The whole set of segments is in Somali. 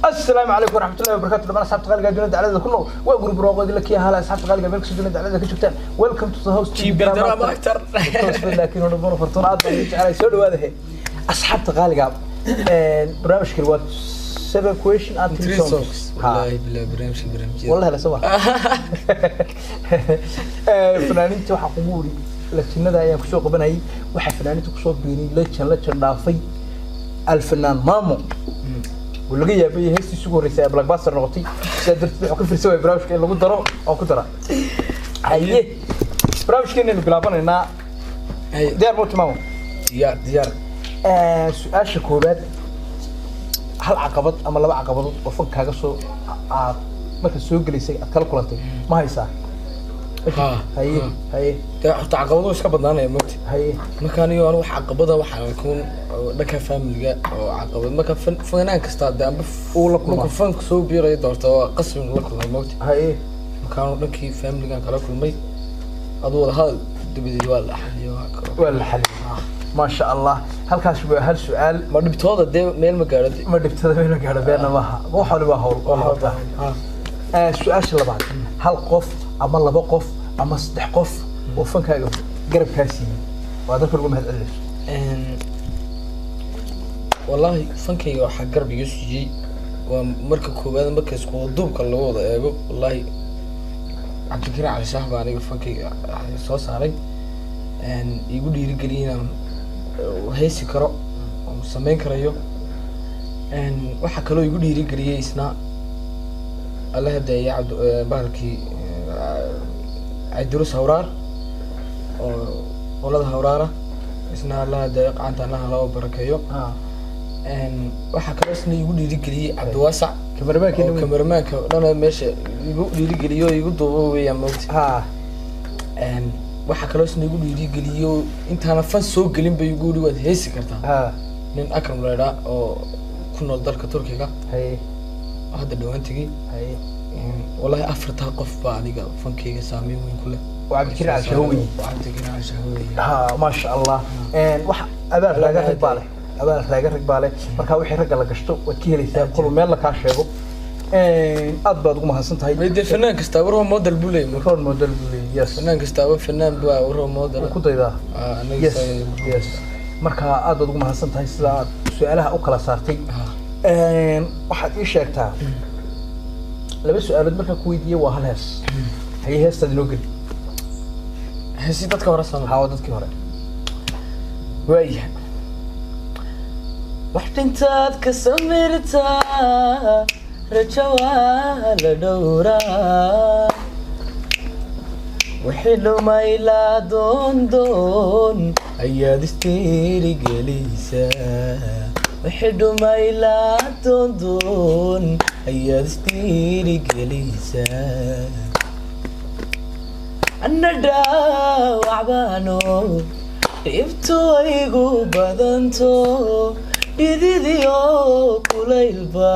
Asalaamu calaykum waraxmatullahi wabarakatu. Dhamaan asxaabta qaaliga dunida dacalada ku nool, waa group roqoodi la kiya hala. Asxaabta qaaliga meel kastoo dunida dacalada ka joogtaan, welcome to the house GB Drama Actor. Laakiin hore bono fartuun aad baan idin jecelahay. Soo dhawaada he asxaabta qaaliga. Barnaamijkan waa seven question and three Three songs. Songs. Wallahi billahi barnaamijka. Wallahi la soo fanaaniinta waxaa kugu wuri lajinada ayaan kusoo qabanayay. Waxaa fanaaniinta kusoo biinay lejan dhaafay alfanaan Maamo oo laga yaabay heestiisa ugu horreysay ee Blackbuster noqotay. Sidaa darteed wuxuu ka firsan waayay barnaamijka in lagu daro oo ku dara. Haye, barnaamijkeenaynu bilaabanaynaa. Haye. Diyaar mawti, Maamo? Diyaar, diyaar. Su-aasha koowaad: hal caqabad ama laba caqabadood oo fankaaga soo aad marka soo gelaysay aad kala kulantay ma haysaa? Ha. Haye. Ha. Haye. Dee horta caqabado iska badnaanaya mogta. Haye. Marka anigo anu wax caqabada waxaan kun dhanka familiga oo caqabad marka fanaan kasta dee amba Uu la kulmaa. Markuu fanka soo biirayo doorta waa qasbi la kulmay mogta. Haye. Marka anu dhankii familigan kala kulmay, aduu wada hadal dabadeed waa la xaliyo, waa waa la xaliyay, maasha Allah. Halkaas waa hal su-aal. Ma dhibtooda dee meel ma gaadho dee. Ma dhibtada meel ma gaadho, beerna maaha, wax waliba hawl waa la qabtaa. Ha. Su-aasha labaad: hal qof ama laba qof ama saddex qof oo fankaaga garabkaa siiyey waa dadka lagu mahad celinayso. Wallaahi fankayga waxaa garab iga siiyey waa marka koowaad, marka isku duubka lagu wada eego, wallaahi Cabdikariin Cali Shaah baa aniga fankayga soo saaray. Igu dhiirigeliyay inaan heesi karo oo samayn karayo. Waxaa kaloo igu dhiirigeliyey isna alla hadeeye cabd bahalkii Cabdirus Hawraar oo qolada Hawraara, isna alla hadeeye, gacanta allaha loo barakeeyo. Waxaa kaloo isna igu dhiirigeliyey Cabdiwaasac kamaramaankeena oo kamaramaanka dhana meesha igu dhiirigeliyo oo igu duubo weeyaan mogta. Waxaa kaloo isna igu dhiirigeliyo intaana fan soo gelin bay igu yidhi waad heesi kartaa, nin Akram la idhaa oo ku nool dalka Turkiga, hadda dhawaan tegey. Wallahi afartaa qof baa aniga fankayga saameyn weyn ku leh. Waa Cabdikariin Cali Shahowi. Waa Cabdikariin Cali Shahowi. Ha, maasha Allah. Wax abaal raaga rag baa leh, abaal raaga rag baa leh. Marka wixii ragga la gashto waad ka helaysaa kol meel la kaa sheego. Aad baad ugu mahadsan tahay. May dee fanaan kastaaba role model buu leeyahay marka. Role model buu leeyahay, yes. Fanaan kastaaba fanaan baa role model. Wuu ku daydaa. Ah, anaga Yes, marka aad baad ugu mahadsan tahay sida aad su-aalaha u kala saartay. Waxaad ii sheegtaa laba su-aalood markaan ku weydiiyey waa hal hees. Haye, heestaad inoo geli. Heesi dadka hore sama. Haa, waa dadkii hore. Waayahay. Wax dhintaad ka samirtaa, rajo waa la dhowraa, wixii dhumay laa doon ayaad isdhiirigeliysaa, wixii dhumay laa doon ayaad isdhiirigeliysaa. Anna dhaawac baano dhibtu igu badanto, dhididiyo kulaylba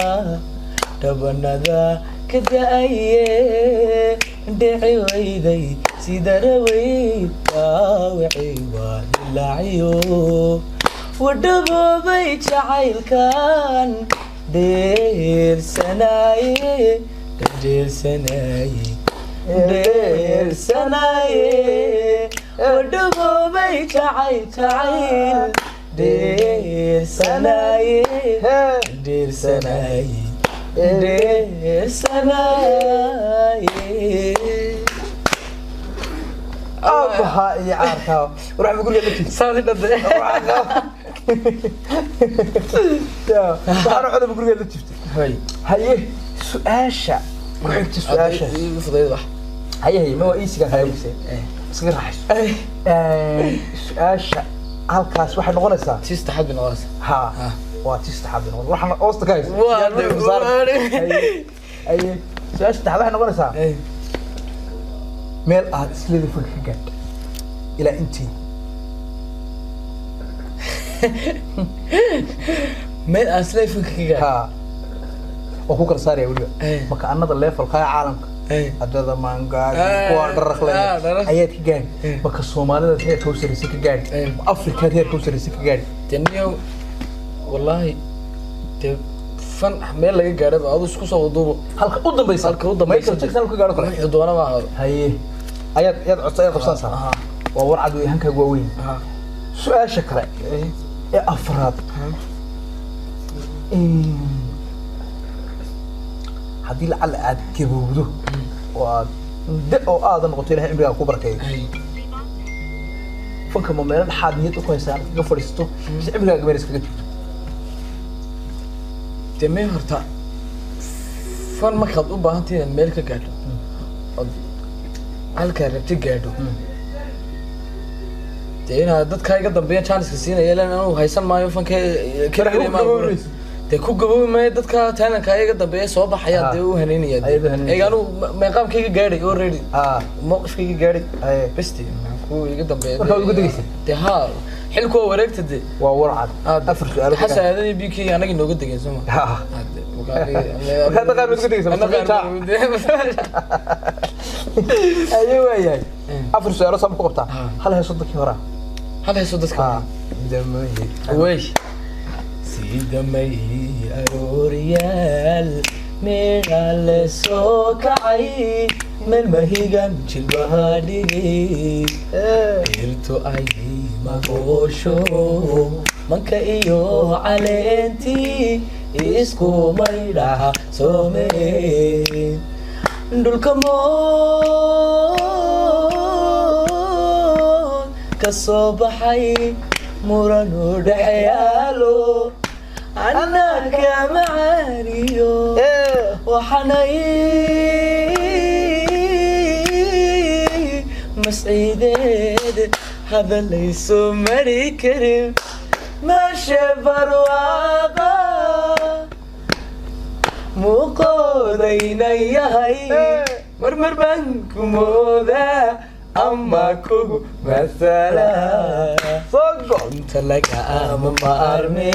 dhabanada ka da-aye, dhici weyday sida rabay, dhaawacii waa dilaaciyo wadhaboobay jacaylkan dheersanaaye, dheersanaaye, dheersanaaye, wadhaboobay jacayl jacayl dheersanaaye, dheersanaaye, dheersanaaye. Aabaha iyo caarkaa warxba guriga la jirta. Saasi dhade. Waxaana codaba guriga la jirta. Hay. Haye, su-aasha ku xigta, su-aasha igu fudayd wax. Haye, haye, ma waa iisigan haye, iskaga raaxayso. Su-aasha halkaas waxay noqonaysaa tii saddexaad bay noqonaysaa. Ha. Ha. Waa tii saddexaad bay noqon waxaana oosta ka haysa. Waa Yaa de- nuur saar. Haye, haye, su-aasha saddexaad waxay noqonaysaa meel aad isleeda fanka ka gaadh ilaa intii. Meel aan isla fanka ka gaadh. Ha, waa ku kala saaraya weliba. Marka another level kaa caalamka adada maangaadi kuwa dharaqlaya dharaq. Ayaad ka gaadhi. Marka Soomaalida heerka u sarreysa ka gaadhi. Afrikaad heerka u sarreysa ka gaadhi. Dee niyow wallaahi dee Fan meel laga gaadhaba adu isku soo duubo. Halka u dambaysa. Halka u dambaysa. Michael Jackson halka gaadho kale. Wuxuu doona ma ahaado. Haye, ayaad codsa, ayaad qabsanaysaa. Waa warcad wey, hankaagu waa weyn. Su-aasha kale ee afraad, haddii lacalla aad gabowdo oo aad de oo aada noqoto, Ilahay cimrigaaga ku barakeeyo, fanka ma meelo dhexaad niyad u ku haysaa inaad kaga fadhiisato, mise cimrigaaga meel iskaga jirto? Dee mee, horta fan markaad u baahantahay inaad meel ka gaadho ood halkaa rabti gaadho, dee inaad dadkaa iga dambeeya chance-ka siinaya ilan anugu haysan maayo fanka. Ku gaboobaysid. Dee ku gaboobi maayo, dadka talentka iga dambeeya soo baxaya dee u haneynaya. Ayaad u haneynaysaa. Eega anugu meeqaamkayga gaadhay already, mowqifkayga gaadhay. Besti maxaa ku iga dambeeya? Marka waad uga degaysaa? Dee haa, xilku waa wareegta dee. Waa warcad. Afar su-aalo. Xasan Aadan iyo BK anaga inooga degeen soo ma? Marka hadda qaar baad uga degaysaa, Mustafa. Aye, waayahay, afar su-aalo sama ku qabtaa. Hal heeso dadkii horaa. Hal heeso dadka. Wey, sidamay arooryaal meedha le soo kacay, meel mahigan jilbaha dhigay, dhirtu ay magoosho, manka iyo caleentii isku maydhaha soomeen, dhulka moon ka soo baxay, muranu dhexyaalo, anaka macaaniyo waxaanay masciideed hadalayso mari karin, meesha barwaaqa muuqoodayna yahay, marmar baan ku moodaa ama kugu masala Soo go. Inta laga ama maarme.